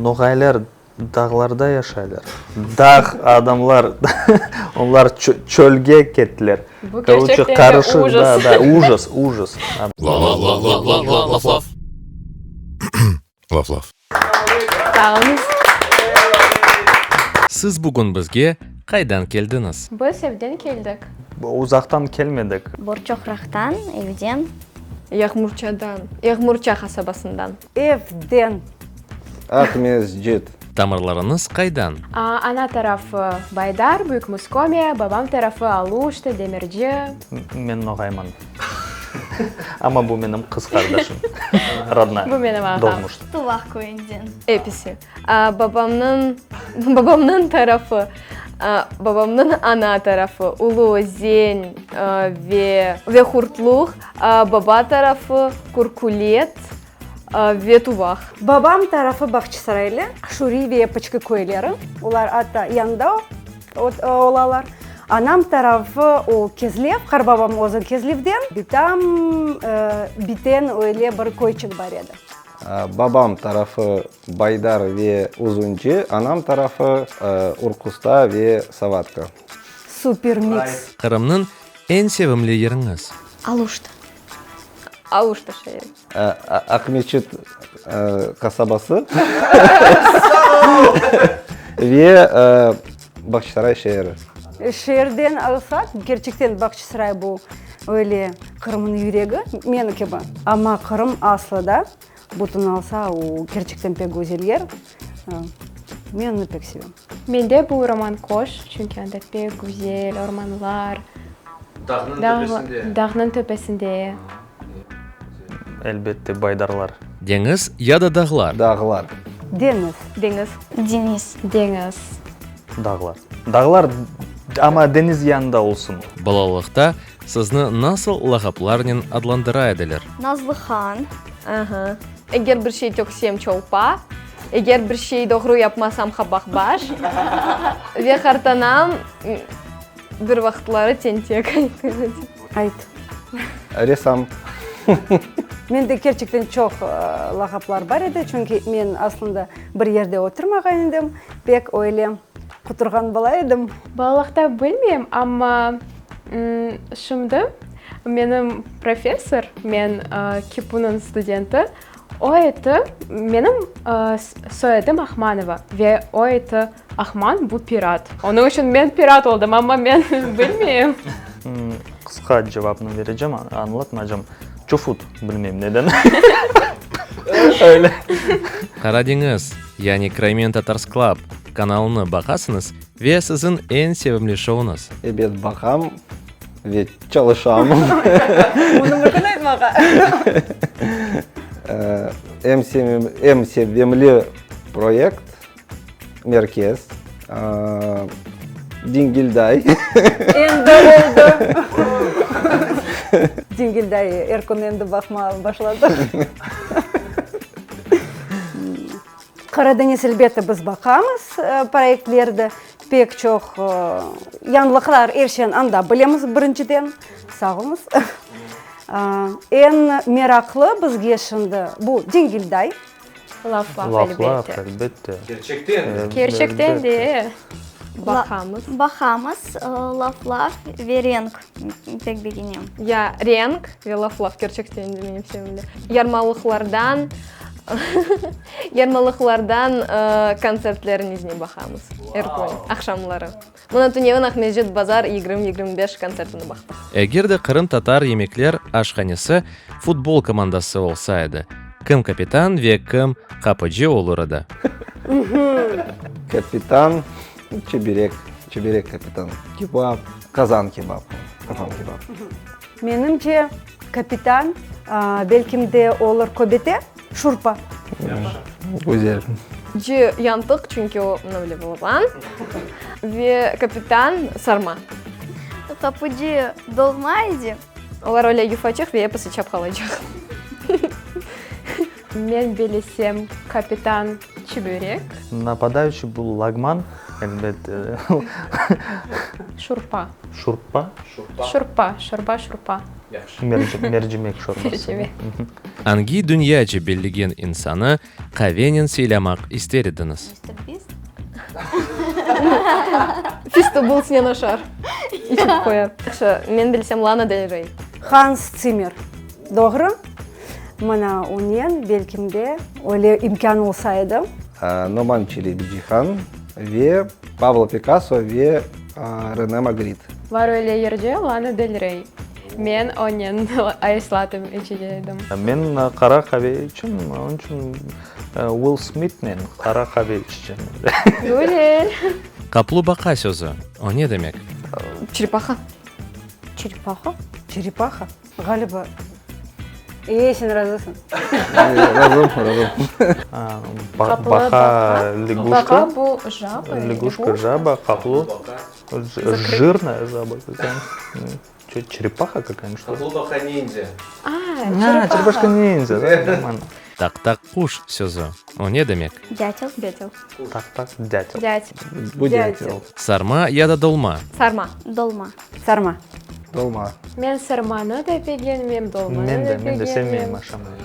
Noğaylar dağlarda yaşaylar. Dağ adamlar, onlar çölge kettiler. Bu kerçekten de ujas. Da, da, ujas, ujas. Laf-laf. Laf-laf. Sağ oluñız. Siz bugün bizge qaydan keldiñiz? Biz evden keldik. Uzaqtan kelmedik. Borçoqraqtan, evden. Yağmurçadan, Yağmurça qasabasından. Evden. Aqmescit. Tamırlarıñız qaydan? Ana tarafı Baydar, Büyük Muskomiya, babam tarafı Aluşta, Demirci. Men noğayman. Amma bu menim qız qardaşım. Rodnaya. Bu menim ağam. Doğmuş. Tuvaq köyünden. Episi. Babamnıñ, babamnıñ tarafı, babamnıñ ana tarafı Ulu Özen ve ve Hurtluq, baba tarafı Kurkulet ve Tuvaq. Babam tarafı Bağçasaraylı, Şuri ve Pıçqı köyleri, olar atta yanında olalar. Anam tarafı o Kezlev, qarbabam özü Kezlevden, bitam Biten öyle bir köyçik bar edi. Babam tarafı Baydar ve Uzunci, anam tarafı Urkusta ve Savatka. Super miks. Qırımnıñ eñ sevimli yeriñiz? Aluşta. Aluşta şeeri. Aqmescit qasabası ve Bağçasaray şeeri. Şeerden alsaq, kerçekten Bağçasaray bu öyle Qırımnıñ yüregi, meni kibi. Amma Qırım aslı da, bütün alsa, o kerçekten pek güzel yer. Men onı pek sevem. Mende bu Roman Koş, çünki anda pek güzel ormanlar. Dağnıñ töpesinde. Dağnıñ töpesinde. Elbette, Baydarlar. Deñiz ya da dağlar? Dağlar. Deñiz. Deñiz. Deñiz. Deñiz. Dağlar. Dağlar, amma deñiz yanında olsun. Balalıqta sizni nasıl lağaplarnen adlandıra ediler? Nazlıhan. Aha. Eger bir şey töksem, çolpa. Eger bir şey doğru yapmasam, qabaqbaş. Ve qartanam bir vaqıtları tentek ayta edi. Ayt. Ressam. Mende kerçekten çoq lağaplar bar edi, çünki men aslında bir yerde oturmağan edim, pek öyle quturğan bala edim. Balalıqta bilmeyim, amma şimdi menim professor, men KİPUnıñ studenti, o ayttı, menim soyadım Ahmanova, ve o ayttı, Ahman, bu pirat. Onıñ içün men pirat oldım, amma men bilmeyim. Qısqa cevapnı berecem, añlatmaycam. Çufut, bilmeyim neden. Öyle. Qara deñiz, yani Crimean Tatars Club kanalını baqasıñız ve siziñ eñ sevimli şouñız. Ebet, baqam ve çalışam. Bunı mümkün aytmağa. Eñ sevimli proyekt. Merkez, Dingilday. Endi oldı. Dingilday er kün endi baqmağa başladıq. Qara deñiz, elbette, biz baqamız proyektlerdi. Pek çoq yañılıqlar, er şeyni anda bilemiz birinciden. Sağ oluñız. Eñ meraqlı bizge şimdi bu Dingilday. Laf laf, Laf-laf, elbette. elbette. Kerçekten de. Kerçekten de. Baqamız. Baqamız, laf-laf ve renk pek begenem. Ya, renk ve laf-laf kerçekten de menim sevimli. Yarmalıqlardan, yarmalıqlardan kontsertlerinizni baqamız er kün, aqşamları. Mına tünevin Aqmescit bazar 20 25 kontsertini baqtıq. Eger de qırımtatar yemekler aşhanesi futbol komandası olsa edi, kim kapitan ve kim qapıcı olur edi? Kapitan çeberek, çeberek kapitan. Kebap, qazan kebap, qazan kebap. Menimce, kapitan, belkim de olur köbete, şurpa. Güzel. Ci yantıq, çünki o mına böyle balaban. Ve kapitan sarma. Qapıcı dolma edi. Olar öyle yufaçıq ve episi çapqalacaq. Men bilesem, kapitan çibörek. Napadayuçiy bu lagman, elbette. Şurpa. Şurpa? Şurpa, şorba, şurpa. Yahşı. Mercimek şorbası. Mercimek. Angi dünyaca belligen insanı qavenen seylamaq ister ediñiz? Mister Beast. Feastablesnen aşar, içip qoyar. Yahşı, men bilsem Lana Del Rey. Hans Zimmer, doğru? Mına onen, belkim de, öyle imkân olsa edi. Noman Çelebicihan ve Pablo Pikasso ve Rene Magritte. Var öyle yırcı Lana Del Rey. Men onen ayıslatım içecek edim. Men qara qave içem, onıñ içün Uill Smitnen qara qave içeceğim. Güzel. Qaplı baqa sözü, o ne demek? Çerepaha. Çerepaha? Çerepaha, ğaliba. E, sen razısıñ. Razım, razım. Qaplı Baqa, lâguşka. Baqa bu jaba. Lâguşka, jaba, qaplı. Jırnaya jaba какая. Черепаха какая-нибудь, что ли? Qaplı baqa nindza. A, Черепашка ниндзя, да, нормально. Taq-taq quş sözü, o ne demek? Дятел. Дятел. Taq-taq дятел. Дятел. Bu дятел. Sarma ya da dolma? Sarma. Dolma. Sarma. Dolma. Men sarmanı da begenmem, dolmanı Men da de, men de sevmeyim begenmem. aşamayı.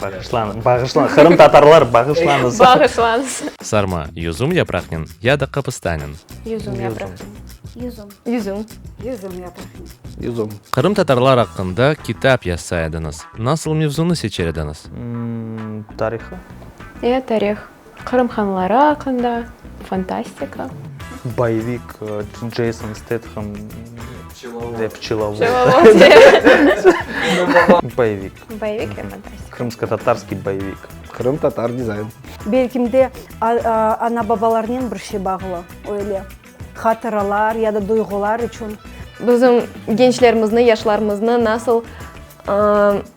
Bağışlan, bağışlan, qırımtatarlar bağışlañız. Bağışlañız. Sarma yüzüm yapraqnen ya da qapıstanen? Yüzüm yapraqnen. Yüzüm. Yüzüm. Yüzüm yapraqnen. Yüzüm. Qırımtatarlar aqqında kitap yazsa ediñiz, nasıl mevzunı seçer ediñiz? Tarihı. E, tarih. Qırım hanları aqqında, fantastika. Boyevik, Ceyson Stetham ve Pçelovod. Boyevik. Boyevik ve fantastika. Krımskotatarskiy boyevik. Qırımtatar dizayn. Belkim de, ana-babalarnen bir şey bağlı öyle hatıralar ya da duyğular içün. Bizim gençlerimizni, yaşlarımıznı nasıl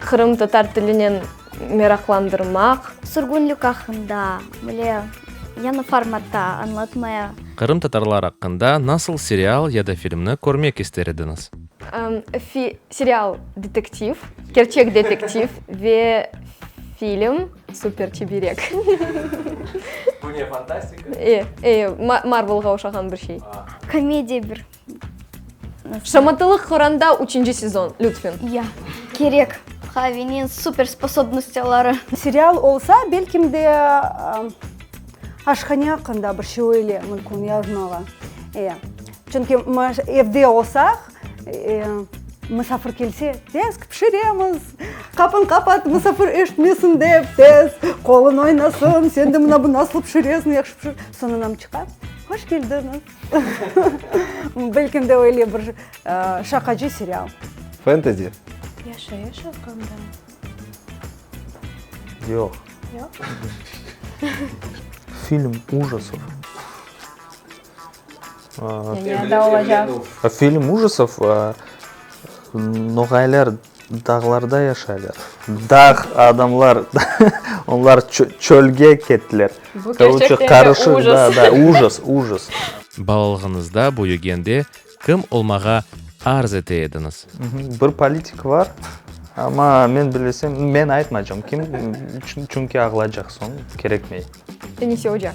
qırımtatar tilinen meraqlandırmaq? Sürgünlik aqqında, böyle yañı formatta añlatmaya. Qırımtatarlar aqqında nasıl serial ya da filmni körmek ister ediñiz? Serial detektiv, kerçek detektiv ve film Super çeberek. Bu ne, fantastika? E, e, Marvelğa oşağan bir şey. Komediya bir. Şamatalı qoranda üçünci sezon, lütfen. Ya, kerek. Haviniñ super sposobnostyaları. Serial olsa, belkim de, aşhane aqqında bir şey öyle mümkün yazmağa. E, çünki evde olsaq, Musafir kelse, tez pişiremiz, qapını qapat, musafir eşitmesin dep, tez qolun oynasın, sen de mına bu nasıl pişiresiñ, yahşı pişir. Soñ anam çıqa, hoş keldiñiz. Belki de öyle bir şaqacı serial. Fentezi. Yaşayış aqqında. Yoq. Yoq? Film ujasov. Ne da olacaq? Film ujasov, noğaylar dağlarda yaşaylar. Dağ adamlar, onlar çölge kettiler. Bu kerçekten de ujas. Da, da, ujas, ujas. Balalığıñızda büyügende kim olmağa arz ete ediñiz? Bir politik bar, amma men bilesem, men aytmaycam kim, çünki ağlaycaq soñ, kerekmey. Enise oca.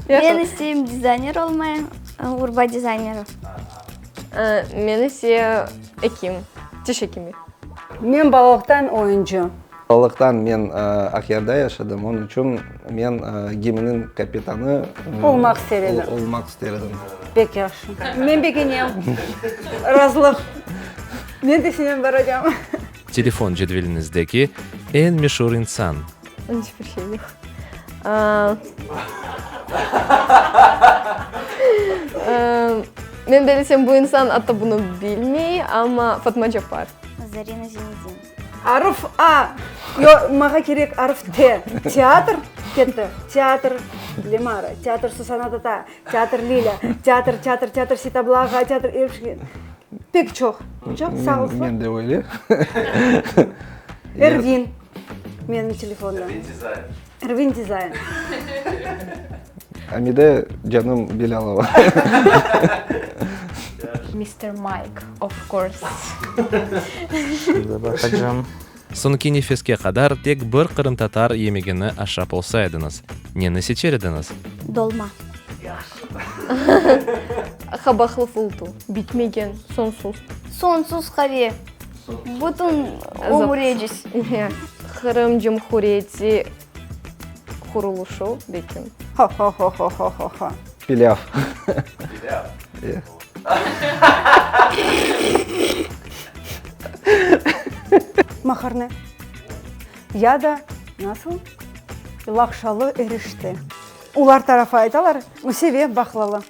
Men isteyim dizayner olmaya, urba dizayneri. Men ise ekim, tiş ekimi. Men balalıqtan oyuncı. Balalıqtan men Aqyarda yaşadım, onıñ içün men geminiñ kapitanı olmaq ister edim. Olmaq ister edim. Pek yahşı. Men begenem. Razılıq. Men de senen baracam. Telefon cedveliñizdeki eñ meşur insan. İç bir şey yoq. Men bellesem, bu insan atta bunı bilmey, amma Fatma Ceppar. Zarina Zinedin. Arf A. Yoq, maña kerek arf T. Teatr ketti. Teatr Lemara, teatr Susana tata, teatr Lilâ, teatr, teatr, teatr Seytabla ağa, teatr Pek çoq. Çoq sağ olsun. Men de öyle. Ervin menim telefonda. Ervin Dizayn. Ervin Dizayn. Amide canım Bilâlova. Mister Mayk, of course. Şimdi baqacağım. Soñki nefeske qadar tek bir qırımtatar yemegini aşap olsa ediñiz, neni seçer ediñiz? Dolma. Qabaqlı fultu. Bitmegen, soñsuz. Soñsuz qave. Bütün ömür eciz. Qırım Cumhuriyeti qurulışı, belkim. Ho-ho-ho-ho-ho-ho. Pilâv. Pilâv? E. Maqarne. Ya da, nasıl, laqşalı erişte. Olar tarafı aytalar, sevem baqlalı.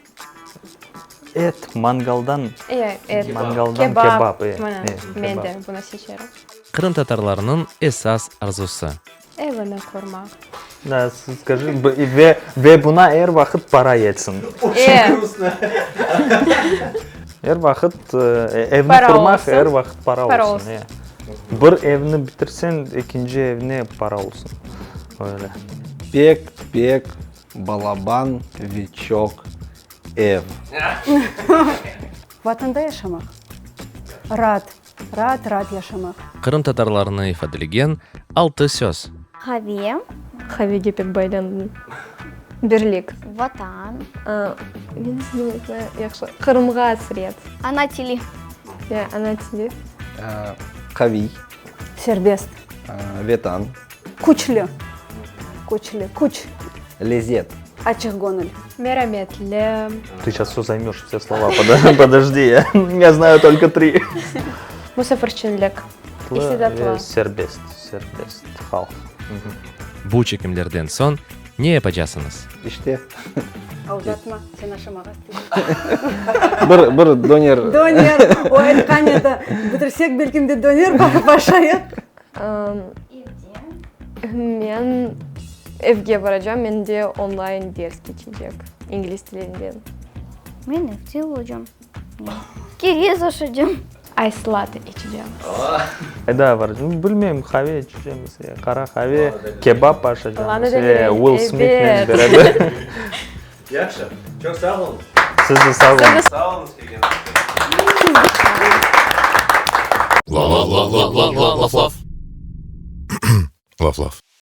Et, mangaldan, E, et. mangaldan kebap. E, Mına, e, men kebap. de bunı seçerim. Qırımtatarlarnıñ esas arzusı. Evini qurmaq. Da, skajı, ve, ve buna er vaqıt para yetsin. E. Er vaqıt evni Para qurmaq, olsun. er vaqıt para Para olsun. olsun. E. Bir evni bitirseñ, ekinci evne para olsun. Öyle. Pek, pek balaban ve çoq ev. Vatanda yaşamaq. Raat, raat, raat yaşamaq. Qırımtatarlarnı ifadelegen altı söz. Qave. Qavege pek baylandım. Birlik. Vatan. Men sizni yahşı. Qırımğa asret. Ana tili. Ya, ana tili. Qaviy. Serbest. Vetan. Küçlü. Küçlü, küç. Lezet. Açıq göñül. Merametli. Ты сейчас все займешь, все слова. Подожди, я знаю только три. Musafirçenlik. İstidatlı. Serbest, serbest halq. Bu çekimlerden soñ ne yapacasıñız? İşte. Aldatma, sen aşamağa isteysiñ. Bir, bir döner. Döner, o aytqan edi, bitirsek, belkim de döner barıp aşayıq. Men evge baracam, mende onlayn ders keçecek, ingliz tilinden. Men evde olacam. Kereviz aşacam. Ice latte içecemiz. Qayda baracam? Bilmeyim, qave içecemiz, qara qave, kebap aşacamız, Uill Smitnen beraber. Yahşı, çoq sağ oluñız. Siz de sağ oluñız. Sağ oluñız kelgeniñiz içün. Laf laf. Laf laf.